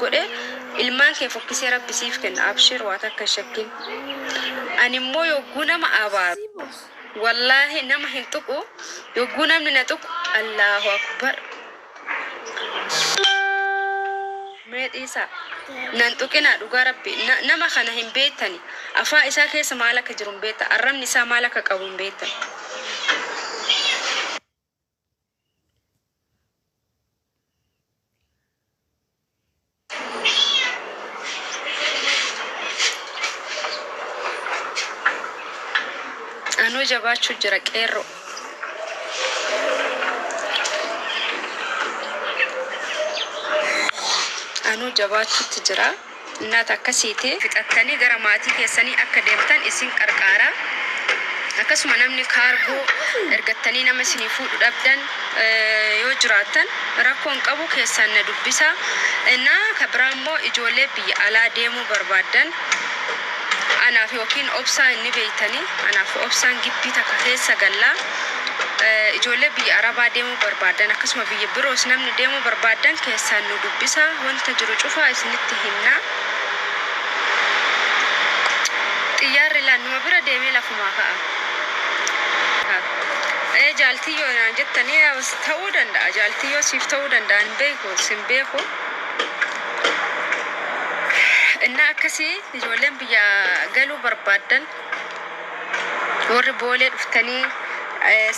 godhe ilmaan kee fokkisee Rabbi siif kenna abshir waa takka hin shakkin. Ani immoo yogguu nama abaaru wallaahi nama hin tuqu yogguu namni na tuqu Allaahu Akbar. Mee dhiisaa. Nan tuqinaa dhugaa Rabbi. Nama kana hin beektani. Afaa isaa keessa maal akka jiru hin beektan. Arrabni isaa maal akka qabu hin beektan. Anuu jabaachuu jira qeerroo. Anuu jabaachuutti jira. Innaat akkasiiti. Fixattanii gara maatii keessanii akka deemtan isin qarqaara. Akkasuma namni kaargoo ergattanii nama isinii fuudhu dhabdan yoo jiraattan rakkoo hin qabu keessaan na dubbisaa. Innaa ka biraa immoo ijoollee biyya alaa deemuu barbaaddan anaaf yookiin obsaa inni beeytanii anaaf obsaan gibbii takka keessa galla. Ijoollee biyya arabaa deemuu barbaaddan akkasuma biyya biroos namni deemuu barbaaddan keessaan nu dubbisaa wanta jiru cufaa isinitti himna. Xiyyaarri laal numa bira deemee lafumaa ka'a. Ee jaaltiyyoo naan jettanii ta'uu danda'a jaaltiyyoo siif ta'uu danda'a hin beeku sin beeku. Innaa akkasii ijoolleen biyya galuu barbaaddan warri boolee dhuftanii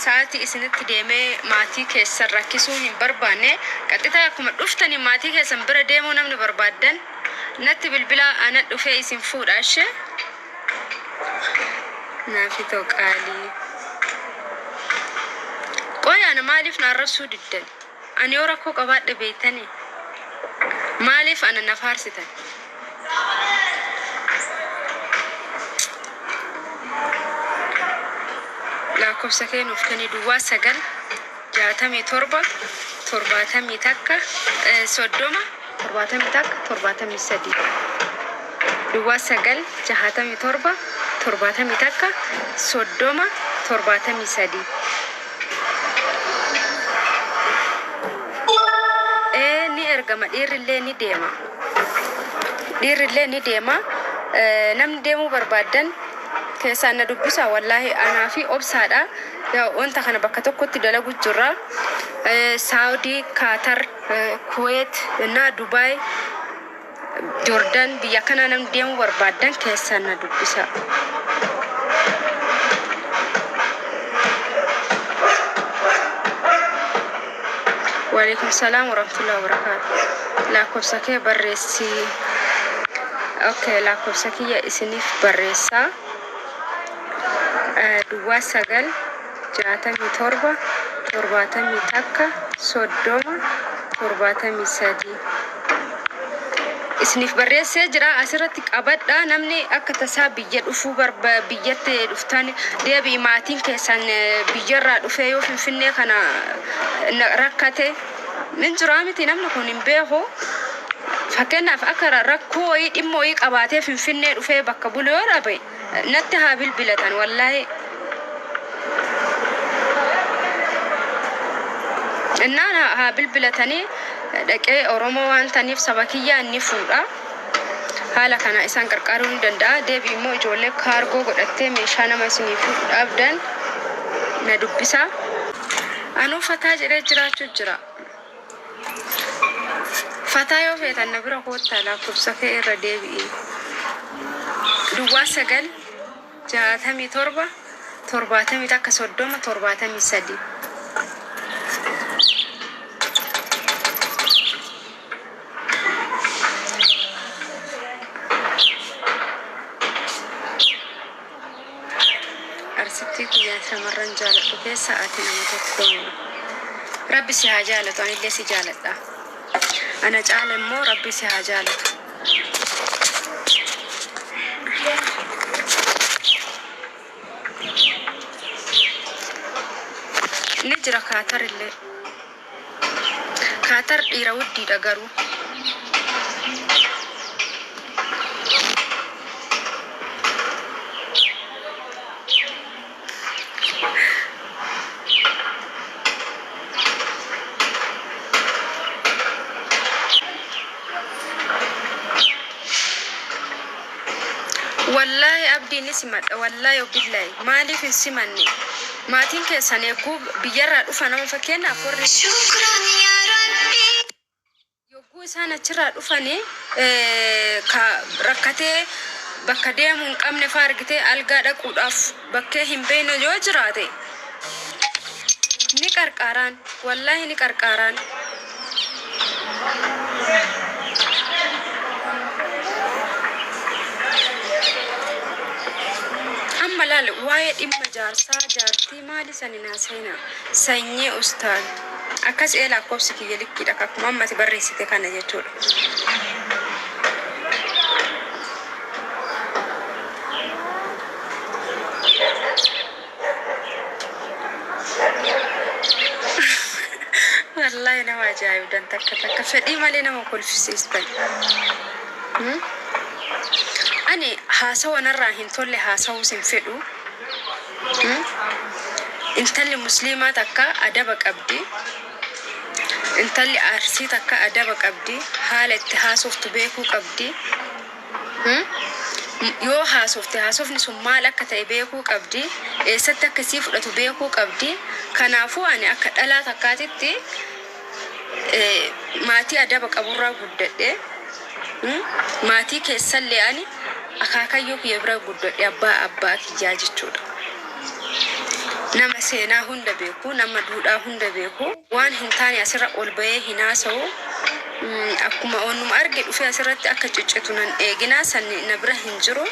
sa'aatii isinitti deemee maatii keessan rakkisuu hin barbaanne qaxxitaa akkuma dhuftanii maatii keessan bira deemuu namni barbaaddan natti bilbilaa ana dhufee isin fuudha ishee. Naafitoo qaalii. Qoy ana maaliif na arrabsuu diddan? Ani yoo rakkoo qabaadhe beektanii? Maaliif ana na faarsitan? Laakkofsa kee nuuf kenni duwwaa 9 67 71 30 71 73 duwwaa 9 67 71 30 73. Ee ni ergama dhiirrillee ni deema. Dhiirrillee ni deema. Namni deemuu barbaaddan keessaan na dubbisaa wallaahi anaa fi obsaadha. Yaa wanta kana bakka tokkotti dalagu jirra. Saawudii, Kaatar, Kuweet, na Dubaay, Jordan biyya kanaa namni deemuu barbaaddan keessaan na dubbisaa. Waalaikum salaam warahmatullahi wabarakaatu. Lakkoofsa kee barreessi. Okay, lakkoofsa kiyya isiniif barreessaa. Duwwaa 9 67 71 30 73 isiniif barreessee jira asirratti qabadha namni akka tasaa biyya dhufuu barba biyyatti dhuftan deebi'i maatiin keessan biyyarraa dhufee yoo finfinnee kana rakkate hin jiraa miti namni kun hin beeku fakkeenyaaf akka rakkoo wayii dhimma wayii qabaatee finfinnee dhufee bakka bulu yoo dhabe Natti haa bilbilatan wallaahi. Innaan haa bilbilatanii dhaqee Oromoo waan taniif saba kiyyaa ni fuudha. Haala kana isaan qarqaaruu ni danda'a. Deebi immoo ijoollee kaargoo godhattee meeshaa nama isinii fuudhu dhaabdan na dubbisaa. Anuu fataa jedhee jiraachuu jira. Fataa yoo feetan na bira koottaa laakkofsa kee irra deebi'i. Duwwaa 9 67 71 30 73. Arsittii tiyya shamarran jaaladhu keessa ati nama tokko. Rabbi si haa jaalatu anillee si jaaladha. Ana caala immoo Rabbi si haa jaalatu. Ni jira Kaatar illee. Kaatar dhiira wuddiidha garuu. Wallaahi abdii ni simadha wallaahi wabillaahi maaliif hin simanne maatiin keessan eegguu biyyarraa dhufa nama fakkeenyaaf warri yogguu isaan achirraa dhufani ka rakkatee bakka deemu hin qabne faa argitee algaa dhaquudhaaf bakkee hin beekne yoo jiraate ni qarqaaraan wallaahi ni qarqaaraan. Amma laal waa'ee dhimma jaarsaa jaartii maali sani naa seenaa sanyii ustaaz akkas ee lakkoofsi kiyya likkiidha akkuma ammati barreessite kana jechuudha. Wallaahi nama ajaa'ibdan takka takka fedhii malee nama kolfisiistan. Hmm? Ani haasawa narraa hin tolle haasawuus hin fedhu. Hmm? Intalli musliimaa takka adaba qabdi. Intalli arsii takka adaba qabdi. Haala itti haasoftu beekuu qabdi. Yoo haasofte haasofni sun maal akka ta'e beekuu qabdi. Eessatti akka isii fudhatu beekuu qabdi. Kanaafuu ani akka dhalaa takkaatitti maatii adaba qaburraa guddadhe. Maatii keessallee ani akaakayyuu kiyya bira guddadhe abbaa abbaa kiyyaa jechuudha. Nama seenaa hunda beeku, nama duudhaa hunda beeku, waan hin taane asirra ol bahee hin haasa'u. Akkuma onnuma arge dhufee asirratti akka ciccitu nan eeginaa sanni na bira hin jiru.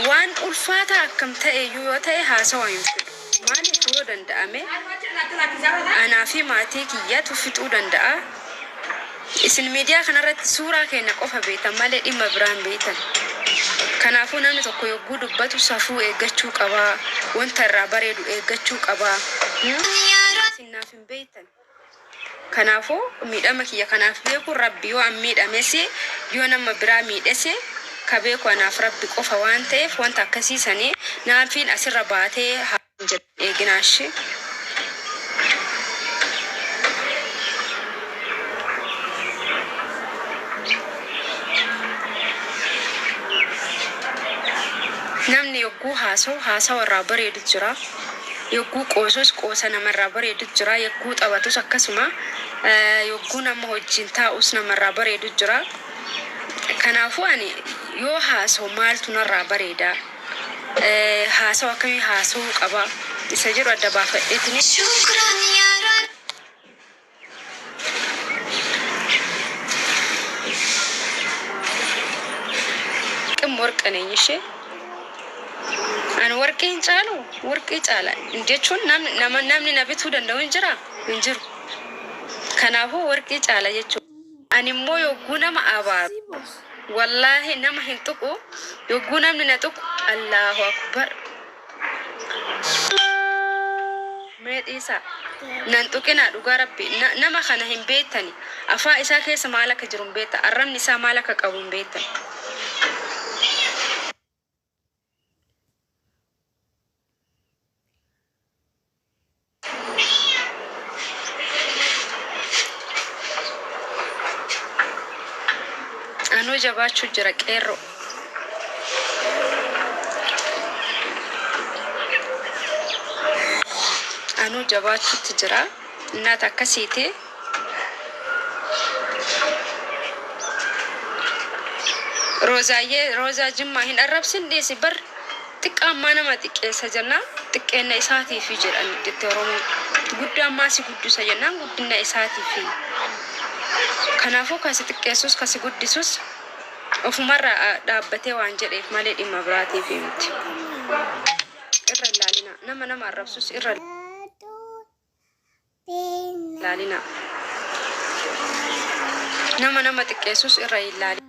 Waan ulfaataa akkam ta'e iyyuu yoo ta'e haasawa hin fedhu. Maaliif yoo danda'ame anaa fi maatii kiyyatu fixuu danda'a. Isin miidiyaa kanarratti suuraa keenya qofa beektan malee dhimma biraa hin beektan. Kanaafuu namni tokko yogguu dubbatu safuu eeggachuu qaba. Wanta irraa bareedu eeggachuu qaba. Isin naaf hin beektan. Kanaafuu miidhama kiyya kanaaf beeku Rabbi yoo an miidhames yoo nama biraa miidhes ka beeku anaaf Rabbi qofa waan ta'eef wanta akkasii sanii naafiin asirra baatee haa jedhu eeginaa ishii. Namni yogguu haasa'u haasawa irraa bareedu jira. Yogguu qoosus qoosa namarraa bareedu jira. Yogguu taphatus akkasuma. Yogguu nama wajjin taa'us namarraa bareedu jira. Kanaafuu ani yoo haasa'u maaltu narraa bareeda? Haasawa akkamii haasa'uu qaba? Isa jedhu adda baafadheetini. Qim warqa neny ishee. Ani warqii hin caalu warqii caala jechuun namni nama namni na bituu danda'u hin jiraa hin jiru. Kanaafuu warqii caala jechuudha. Ani immoo yogguu nama abaaru wallaahi nama hin tuqu yogguu namni na tuqu Allahu akbar. Mee dhiisaa. Nan tuqinaa dhugaa rabbi. Nama kana hin beektani. Afaa isaa keessa maal akka jiru hin beektan. Arrabni isaa maal akka qabu hin beektan. Anuu jabaachuu jira qeerroo. Anuu jabaachuutti jira. Innaat akkasiiti. Roozaayyee Roozaa Jimmaa hin arrabsin dhiisi bar xiqqaan maa nama xiqqeessa jennaan xiqqeenna isaatiifi jedhan jette Oromoon. Guddaan maa si guddisa jennaan guddinna isaatiifi. Kanaafuu ka si xiqqeessus ka si guddisus ofumarraa dhaabbatee waan jedheef malee dhimma biraatiifi miti. Irra hin laalinaa. Nama nama arrabsus irra hin laalinaa. Nama nama xiqqeessus irra hin laalinaa.